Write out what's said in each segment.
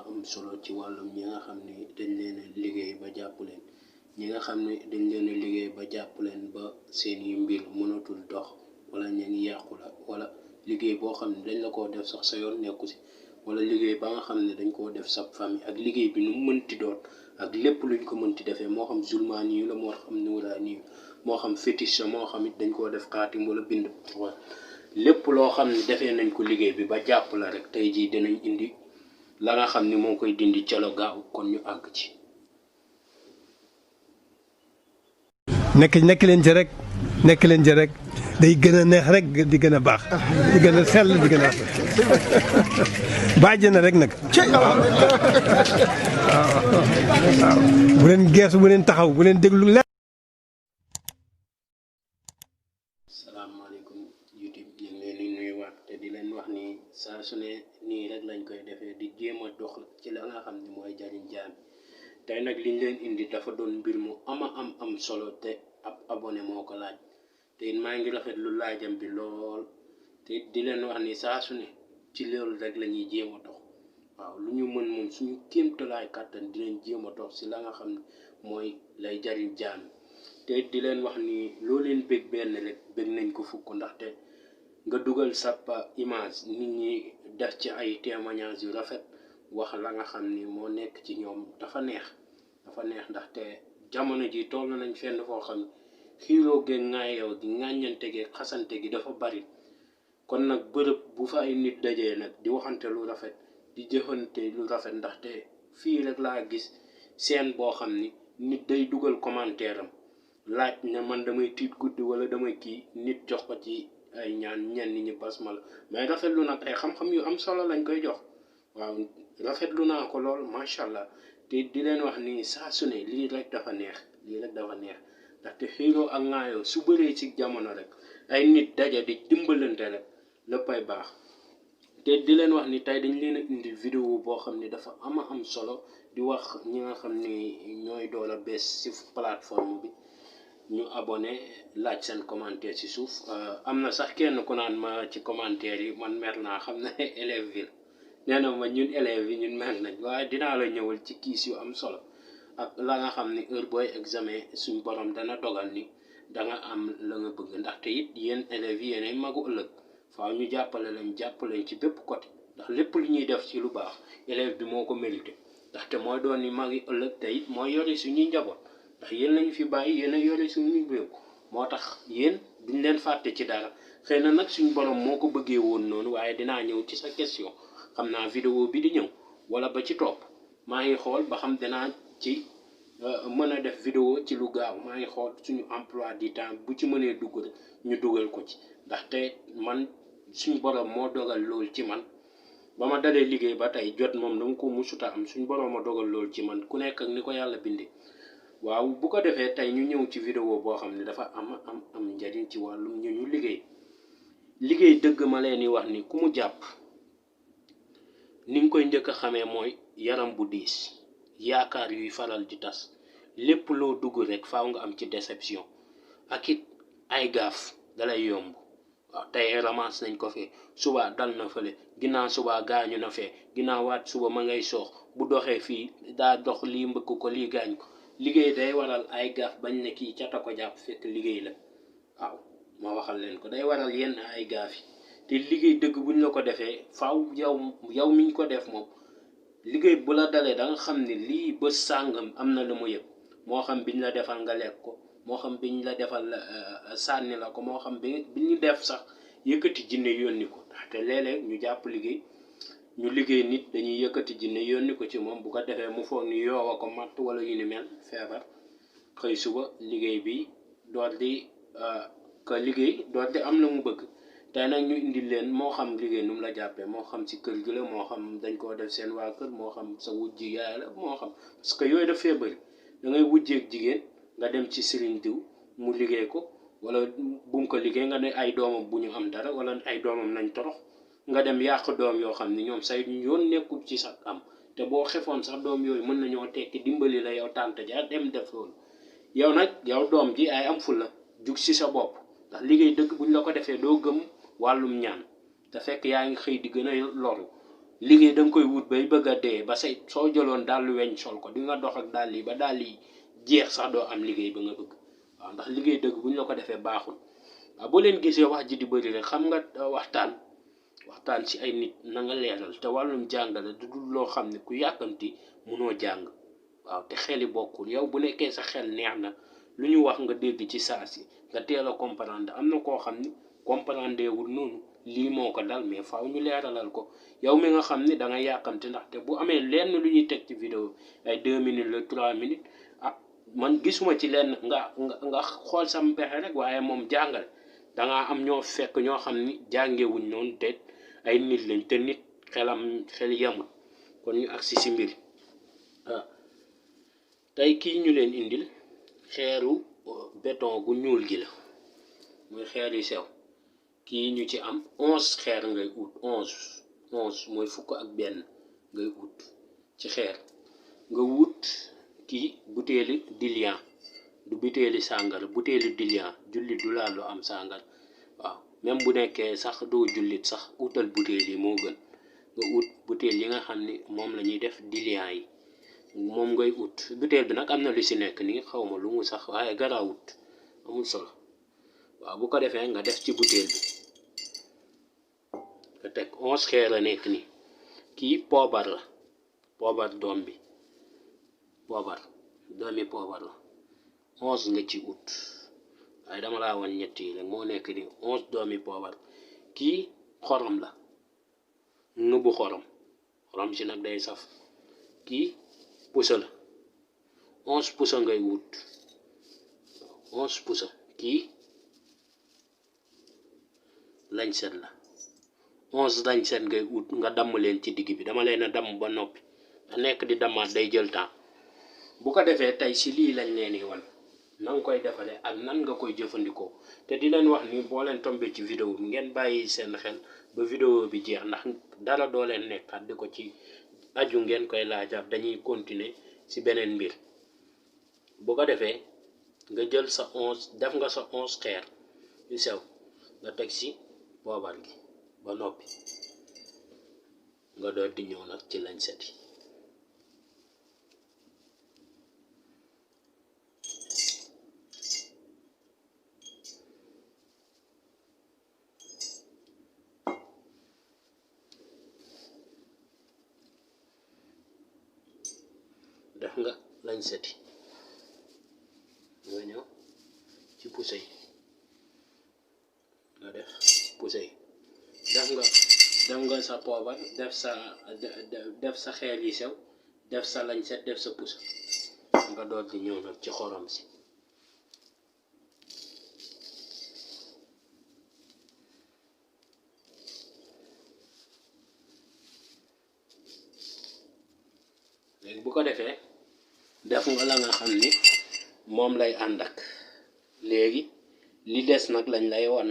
am solo ci wàllum ñi nga xam ne dañ leen a liggéey ba jàpp leen ñi nga xam ne dañ leen a liggéey ba jàpp leen ba seeni mbir mënatul dox wala ñu ngi yàqu la wala liggéey boo xam ne dañ la koo def sax sa yoon nekku si wala liggéey ba nga xam ne dañ koo def sa famille ak liggéey bi nu mu mënti doon ak lépp luñ ko mënti defee moo xam zulmaan yi la moo xam nuuraan yi moo xam fétiche moo xam it dañ koo def xaatim wala bind lépp loo xam ne defee nañ ko liggéey bi ba jàpp la rek tey jii dinañ indi la nga xam ni moo koy dindi calo gaaw kon ñu àgg ci. nekk leen ci rek day gën a neex rek di gën a baax di gën a sell di gën a bàjj na rek nag. waaw bu leen geesu bu leen taxaw bu leen déglu lenn. salaamaaleykum YouTube ñu ngi leen di nuyuwaat te di leen wax ni saa su ne nii rek lañ koy defee di jéem a dox ci la nga xam ni mooy jariñ jaam tey nag liñ leen indi dafa doon mbir mu am solo te ab abonné moo ko laaj te it maa ngi rafet lu laajam bi lool te it di leen wax ni saa su ne ci loolu rek la ñuy jéem a dox waaw lu ñu mën moom suñu kéemtalaay kàttan dinañ jéem a dox si la nga xam ne mooy lay jariñ jaam te it di leen wax ni loo leen bëgg benn rek bëgg nañ ko fukk ndaxte nga dugal sàppa image nit ñi def ci ay témoignages yu rafet wax la nga xam ni moo nekk ci ñoom dafa neex ndaxte jamono ji toll nañ fenn foo xam xiiroo geeg ŋaayoo gi ŋàññante gi xasante gi dafa bari kon nag bërëb bu fa ay nit dajee nag di waxante lu rafet di jëfante lu rafet ndaxte fii rek laa gis seen boo xam ni nit day dugal commentaire am laaj ne man damay tiit guddi wala damay kii nit jox ko ci ay ñaan ñenn ñi basmala mais rafetlu nag ay xam-xam yu am solo lañ koy jox waaw rafetlu naa ko lool macha allah te di leen wax ni saa su ne lii rek dafa neex ndaxte xiiroo ak ŋaayoo su bëree ci jamono rek ay nit daja di dimbalante rek léppay baax te di leen wax ni tey dañ leen a indi vidéo boo xam ne dafa am solo di wax ñi nga xam ni ñooy door a bees ci plateforme bi ñu abonné laaj seen commentaire ci suuf am na sax kenn ku naan ma ci commentaire yi man mer naa xam ne élève bi nee na ma ñun élèves yi ñun mer nañ waaye dinaa la ñëwal ci kiis yu am solo ak la nga xam ni heure booy examen suñ borom dana dogal ni danga am la nga bëgg ndaxte it yéen élèves yi yéenay magu ëllëg faaw ñu jàppale leen ci bépp côté ndax lépp lu ñuy def ci lu baax élève bi moo ko mérité ndaxte mooy doon ni magi ëllëg te it mooy yori suñuy njaboot ndax yéen lañu fi bàyyi yéen a yori suñuy réew moo tax yéen duñ leen fàtte ci dara xëy na nag suñ borom moo ko bëggee woon noonu waaye dinaa ñëw ci sa question xam naa vidéo bi di ñëw wala ba ci topp maa ngi xool ba xam dinaa ci mën a def vidéo ci lu gaaw maa ngi xool suñu emploi du temps bu ci mënee dugg rek ñu dugal ko ci ndaxte man suñu borom moo dogal lool ci man ba ma dalee liggéey ba tey jot moom dama ko musuta am suñu borom a dogal lool ci man ku nekk ak ni ko yàlla bindee waaw bu ko defee tey ñu ñëw ci vidéo boo xam ne dafa am njariñ ci wàllum ñu liggéey dëgg ma leen di wax ni ku mu jàpp ni nga koy njëkk a xamee mooy yaram bu diis yaakaar yuy faral di tas lépp loo dugg rek faaw nga am ci déception ak it ay gaaf dalay yomb waaw tey ramasse nañ ko fee suba dal na fële ginnaaw suba gaañu na fee ginnaaw waat suba ma ngay soox bu doxee fii daa dox lii mbëkk ko lii gaañ ko liggéey day waral ay gaaf bañ ne kii cata ko jàpp fekk liggéey la waaw ma waxal leen ko day waral yenn ay gaaf yi te liggéey dëgg buñ la ko defee faaw yow miñ ko def moom liggéey bu la dalee da nga xam ne lii ba sàngam am na lu mu yëg moo xam biñ la defal nga lekk ko moo xam biñ la defal sànni la ko moo xam bi ñu def sax yëkkati jinne yónni ko te léeg-léeg ñu jàpp ñu liggéey nit dañuy yëkkati jinne yónni ko ci moom bu ko defee mu foog ni yoowa ko matt wala yu ni mel feebar xëy suba liggéey bi doot di am la mu bëgg tey nag ñu indi leen moo xam liggéey nu mu la jàppee moo xam ci kër gi la moo xam dañ koo def seen waa kër moo xam sa wujj yaay la moo xam parce que yooyu daf fee bëri da ngay wujjeeg jigéen nga dem ci sëriñ diw mu liggéey ko wala bu mu ko liggéey nga ne ay doomam bu ñu am dara wala ay doomam nañ torox nga dem yàq doom yoo xam ne ñoom say yoon nekkul ci sax am te boo xefoon sax doom yooyu mën nañoo tekki dimbali la yow tànt ja dem def loolu yow nag yow doom ji ay am ful la jug ci sa bopp ndax liggéey dëgg buñ la ko defee doo gëm wàllum ñaan te fekk yaa ngi xëy di gën a loru liggéey da nga koy wut bay bëgg a dee ba say soo jëloon dàll weñ sol ko di nga dox ak dàll yi ba dàll yi jeex sax doo am liggéey ba nga bëgg waaw ndax liggéey dëgg bu ñu la ko defee baaxul waaw boo leen gisee wax ji di bëri rek xam nga waxtaan ci ay nit na nga leeral te wàllum jàngale du dul loo xam ne ku yàkkamti munoo jàng waaw te xeli bokkul yow bu nekkee sa xel neex na lu ñu wax nga dégg ci saa si nga teel a comprendre am na koo xam ni comprendre wul noonu lii moo ko dal mais faaw ñu leeralal ko yow mi nga xam ni da nga yàkkamti ndaxte bu amee lenn lu ñuy teg ci vidéo ay 2 minutes la 3 minutes ah man gisuma ci lenn nga xool sam pexe rek waaye moom jàngale dangaa am ñoo fekk ñoo xam ni jàngewuñ noonu te ay nit lañ te nit xel yamul kon ñu agsi si mbir tey kii ñu leen indil xeeru béton gu ñuul gi la muy xeer yu sew kii ñu ci am 11 xeer ngay ut 11 mooy fukk ak benn ngay ut ci xeer nga wut kii butéeli dilian du butéeli sàngal butéeli dilian jullit du laal lu am sàngal waaw même bu nekkee sax doo jullit sax utal butéel yi moo gën nga ut butéel yi nga xam ni moom la ñuy def dilian yi moom ngay ut butéel bi nag am na lu si nekk nii xaw ma lu mu sax waaye garaawut amul solo waaw bu ko defee nga def ci butéel bi nga teg 11 xeer la nekk nii kii poobar la poobar doom bi doomi poobar la 11 nga ci ut waaye dama laa wan ñett yi rek moo nekk nii 11 doomi poobar kii xorom la nëbbu xorom si nag day saf kii pusa la 11 pusa ngay wut 11 pusa kii lañset la 11 lañset ngay wut nga damm leen ci digg bi dama leen a damm ba noppi da nekk di dammaat day jël temps bu ko defee tey si lii lañ leen di wan na nga koy defalee ak nan nga koy jëfandikoo te di leen wax ni boo leen tombé ci vidéo bi ngeen bàyyi seen xel ba vidéo bi jeex ndax dara doo leen nekkaat di ko ci aju ngeen koy laajaat dañuy continuer ci beneen mbir bu ko defee nga jël sa 11 def nga sa 11 xeer yu sew nga teg ci poobar gi ba noppi nga doon di ñëw nag ci lañ seti def nga lañ seti nga ñëw ci pousse yi nga def pousse yi def nga sa poobar def sa xeer yi sew def sa lañ set def sa pousse nga doon di ñëw nag ci xorom si léegi bu ko defee def nga la nga xam ni moom lay ànd ak léegi li des nag lañ lay wan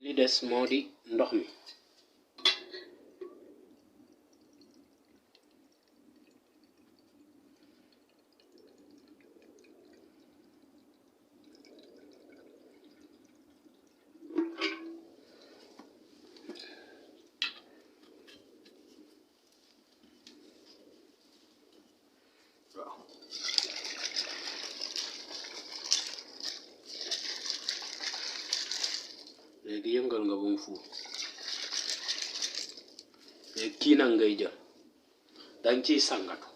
li des moo di ndox mi léegi yëngal nga ba mu fuur léegi kii nag ngay jël danga ciy sangatu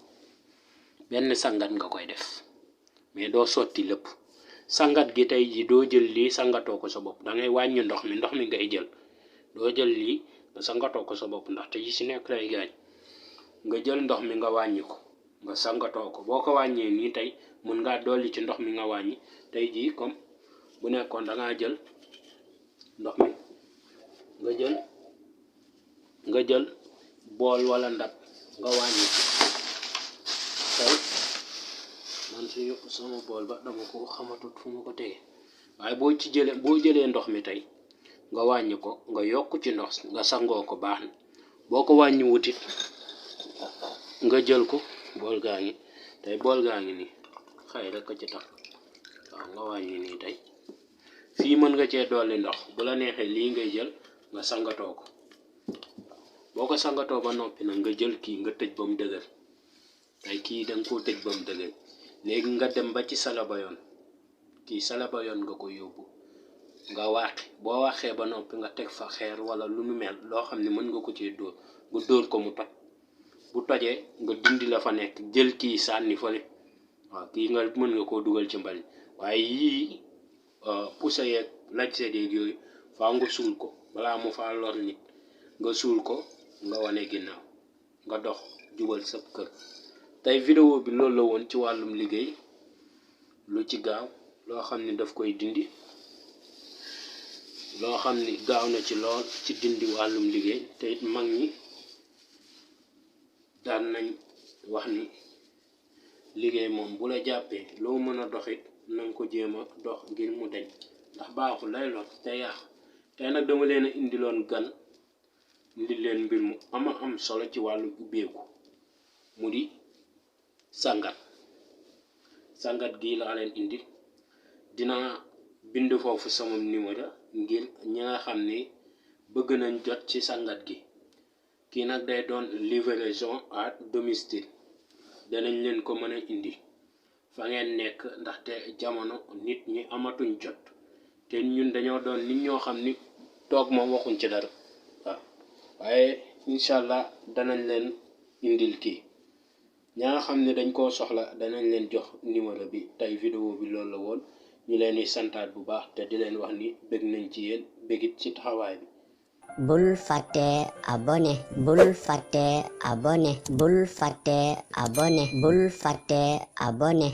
benn sangat nga koy def mais doo sotti lépp sangat gi tey ji doo jël lii sangatoo ko sa bopp dangay wàññi ndox mi ngay jël doo jël lii nga sangatoo ko sa bopp ndax te yi si nekk lay gaañ nga jël ndox mi nga wàññi ko nga sangatoo ko boo ko wàññee nii tey mën ngaa dolli ci ndox mi nga wàññi tey jii comme bu nekkoon dangaa jël ndox mi nga jël bool wala ndab nga wàññi tey man sama bool ba dama ko xamatut fu ma ko tege waaye boo jëlee ndox mi tey nga wàññi ko nga yokk ci ndox nga sangoo ko baax na boo ko wàññi wutit nga jël ko bool gaa ngi nii xëy rek ko ci tax waaw nga wàññi nii tey fii mën nga cee dolli ndox bu la neexee lii ngay jël nga sangatoo ko boo ko sangatoo ba noppi nag nga jël kii nga tëj ba mu dëgër tey kii da nga koo tëj ba mu dëgër léegi nga dem ba ci salabayoon kii salabayoon nga ko yóbbu nga waaxi boo waxee ba noppi nga teg fa xeer wala lu nu mel loo xam ne mën nga ko cee dóor nga dóor ko mu toj bu tojee nga dindi la fa nekk jël kii sànni fële waaw kii nga mën nga koo dugal ci mbali waaye yii pusa yeeg laj seet yeeg yooyu faa nga suul ko balaa mu faa lor nit nga suul ko nga wane ginnaaw nga dox jubal sa kër. tey vidéo bi loolu la woon ci wàllum liggéey lu ci gaaw loo xam ni daf koy dindi loo xam ni gaaw na ci lool ci dindi wàllum liggéey te it mag ñi daan nañ wax ni liggéey moom bu la jàppee loo mën a doxit na nga ko jéem a dox ngir mu deñ ndax baaxul lay lor te yàq tey nag dama leen a indiloon gan indi leen mbir mu ama am solo ci wàllu ubbeeku mu di sangat gii laa leen indi dina bind foofu sama numéro ngir ñi nga xam ni bëgg nañ jot ci sangat gi kii nag day doon livraison à domicile danañ leen ko mën a indi fa ngeen nekk ndaxte jamono nit ñi amatuñ jot te ñun dañoo doon nit ñoo xam ni toog moom waxuñ ci dara waaw waaye incha allah danañ leen indil kii ña nga xam ne dañ koo soxla danañ leen jox numéro bi tey vidéo bi loolu la woon ñu leen di santaat bu baax te di leen wax ni bëgg nañ ci yéen bëggit ci taxawaay bi. bul fàtte abonné bul fàtte abonné bul fàtte abonné bul fàtte abonné